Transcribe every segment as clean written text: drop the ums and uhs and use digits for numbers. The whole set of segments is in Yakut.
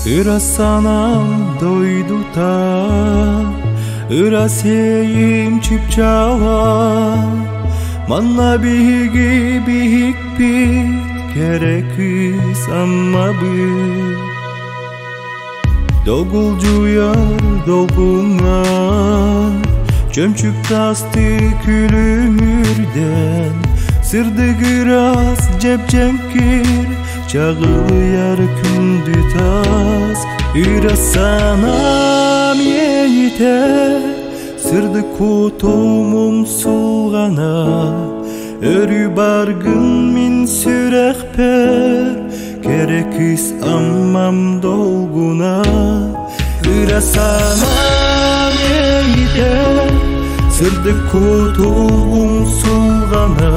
Ыра санаам дойдута, ыра сиэйим чыпчаала, манна биһиги биһикпит, кэрэ кыыс Аммабыт. Долгулдьуйар долгуҥҥа, чөмчүк тасты күлүмүрдэн, сырдык ыраас дьэп-дьэҥкир, чаҕылыйар күндү таас, ыра санаам иэйитэ, сырдык кутум умсулҕана, өрүү баргын мин сүрэхпэр, кэрэ кыыс Аммам долгуна, ыра санаам иэйитэ, сырдык кутум умсулҕана,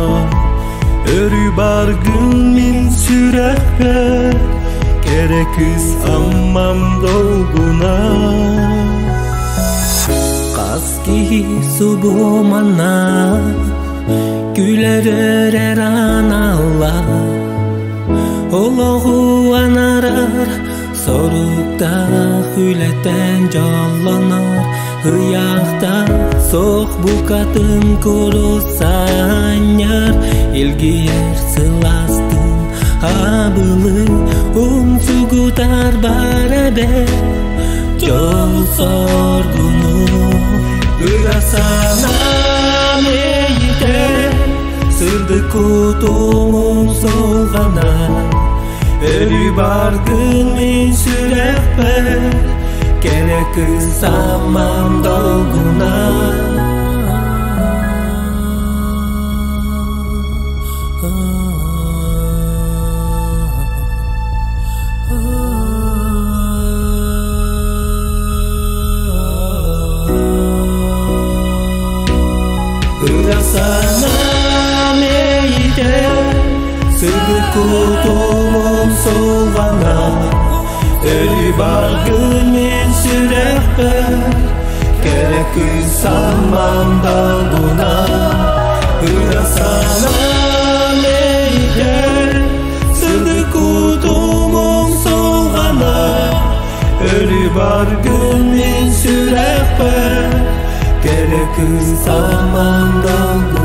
өрүү баргын мин сүрэхпэр, кэрэ кыыс Аммам долгуна. Хас киһи субумана күлэр өрөр аналла олоҕу анарар соруктаах үлэтэн дьоллонор ыйаахтаах суох букатын курусанньар илгийэр сылаастын абылы умсугутар бара бэр дьол соргуну ыра санаам эйитэ сырдык кутум умсулҕана өрүү баргын мин сүрэхпэр кэрэ кыыс Аммам долгуна. Ыра санаам эйитэ, сырдык кутум умсулҕана, өрүү баргын мин сүрэхпэр, кэрэ кыыс Аммам долгуна. Ыра санаам эйитэ, сырдык кутум умсулҕана, өрүү баргын мин сүрэхпэр, кэрэ кыыс Аммам долгуна.